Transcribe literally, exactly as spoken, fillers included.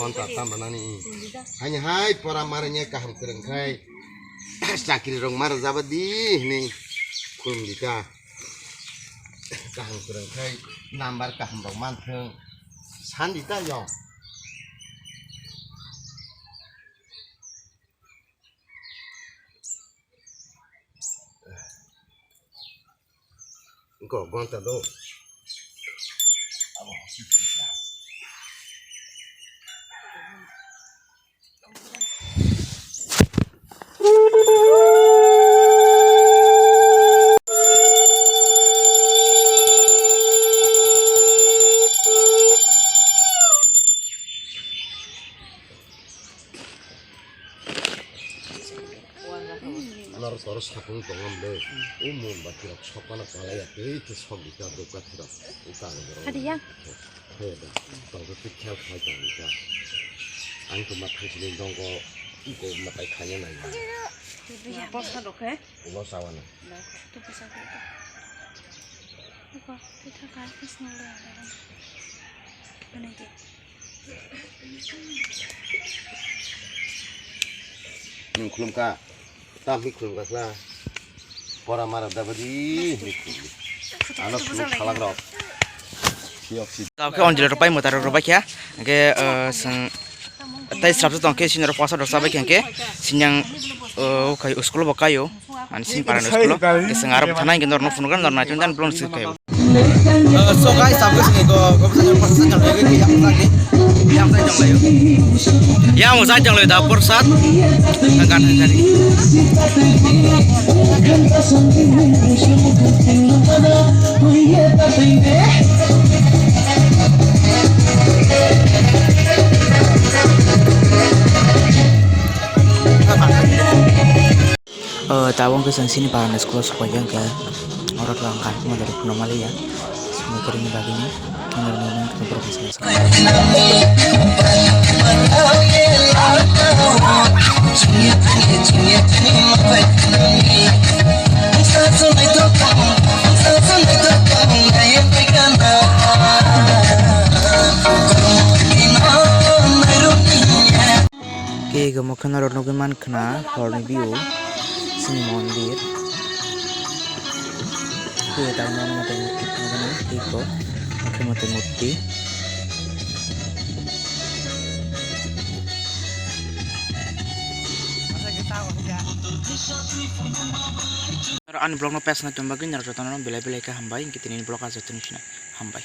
gonta tamba nani. Haini hai pora maranya kaham kwrwng khai. Chakri rok mara jaba di hini khulum di ta. Kaham kwrwng khai number kaham rok manthwng. Sandi ta yo. Go gonta do. Naro toro sapung tongam le. O mon bati rok sokmana kalai ya. Tei te sok bita doka thira. O kang borok. Hadi ya. He da. Tong te khel khai tong bita. Ang to ma thang sini dong ko. Ko ma tai khanya nai. Bosa rok he. Ulo sawana. Tu pisa ko. Ko tu tha kai pis na le. Bene ke. Nung khulum ka. Tam hi khulum ka khla. Pora mara da badi hi khulum. Ano sulu khalak rok. Tabuk khe Anjali rok bai mwtai rok rwbai kha. Hwnkhe, uh, chwng tei swrapsa tong khe senior posa rok chabai kha hwnkhe sinyang, uh, khai school bo kaio. Ani sini parani school o. Hwnkhe chwng aro bwthana hwnkhe norno phunukha, norno naitong dan blong swi khaio. Uh, so guys, tabuk khe chwng eko gobsani posa sa jang laiyo, yang jang ni. Yang jang laiyo. Yang jang laiyo da porsad. Kan kan jani. O, tabuk khe chwng sini parani school o sokphaikha hwnkhe, oro khe ang kaham khe motherni phunukma liya, simi kwrwini bagwino, ang norok nini borok ni simi. Khe ego mokhe norok nugwi mankha na horni view chini mondir. Khe tabuk nono mote murti phunukgana eko mokhe mote murti. Ani vlog no page nai tongba gwi norok jotono belai belai khe hambai, hwnkhe tini vlog ah jotono sina hambai.